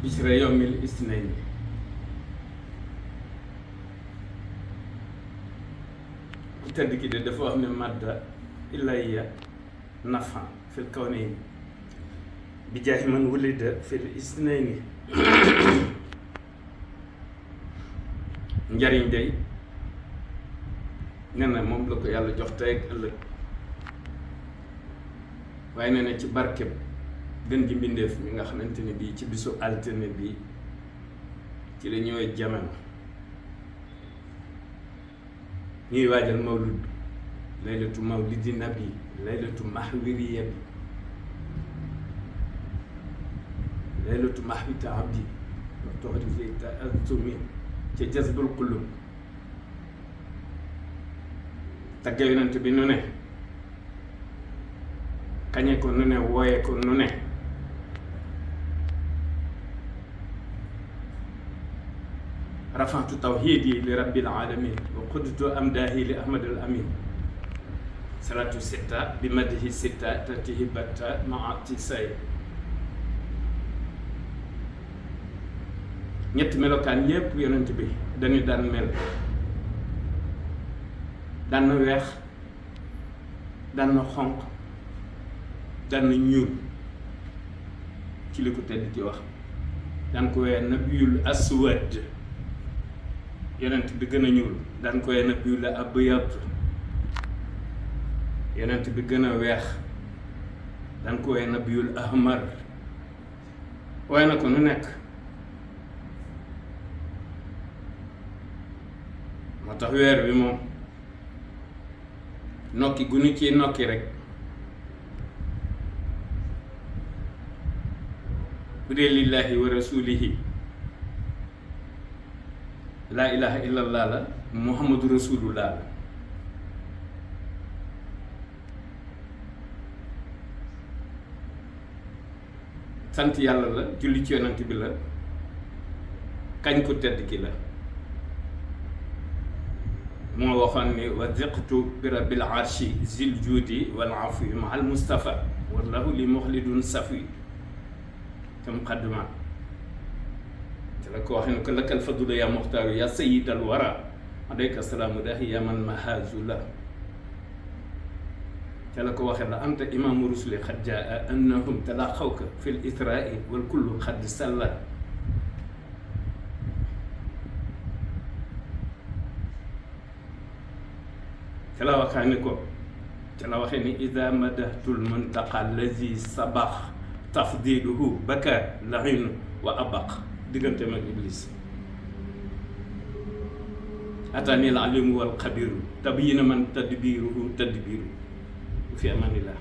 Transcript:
bisra yawmil isnayni ku tedd ki de dafa wax ne madda ilayya nafa fil kawnayni bi jaahi man wulida fil isnayni njariñ day nee na moom la ko yàlla jox tey ak ëllëg waaye nee na ci barkeb gën ji mbindeef mi nga xamante ne bii ci bisu altine bi ci la ñëwee jamono ñuy waajal mawlud laylatu mawlidi nabi laylatu mahwiriya bi laylatu mahwita abdi wa toxri azumi ca jazbul qulub tagga yonent bi nu ne kañe ko nu ne wooye ko nu ne rafa'tu tawhidi li rabbil alamin wa qudtu amdahi li ahmad al amin salatu sitta bi madhi sitta tatihi batta maati say ñetti melokaan yépp yonent bi dañu daan mel daan na weex daan na xonq daan na ñuul ci li ko tedd ci wax daan ko wee nabiyul aswad yonent bi gën a ñuul daan ko wee nabiyul abyad yonent bi gën a weex daan ko wee nabiyul ahmar waaye na ko nu nekk moo tax weer bi moom nokki gu ñu ci nokki rek bu dee lillahi wa rasulihi laa ilaha illallah la muhammadu rasulullah la sant yàlla la julli ci yonent bi la kañ ko tedd ki la moo waxoon ni wa ziqtu bi rabbil arshi zil juudi wal afwi ma al mustafa wallahu li muxlidun safi te muqaddima te la ko waxee ne ko lakkal fadlu ya muxtaaru ya sayyidal wara alayka salaamu dahi ya man mahazula te la ko waxee la anta imaamu rusuli xad jaa annahum talaqawka fi l israai wal kullu xad salla te la waxee ni ko te la waxee ni ida madahtul muntaqa allazi sabax tafdiluhu baka lahin wa abaq diggante mag iblis atani al alimu wal xabiru tabyina man tadbiruhu tadbiru fi amanillah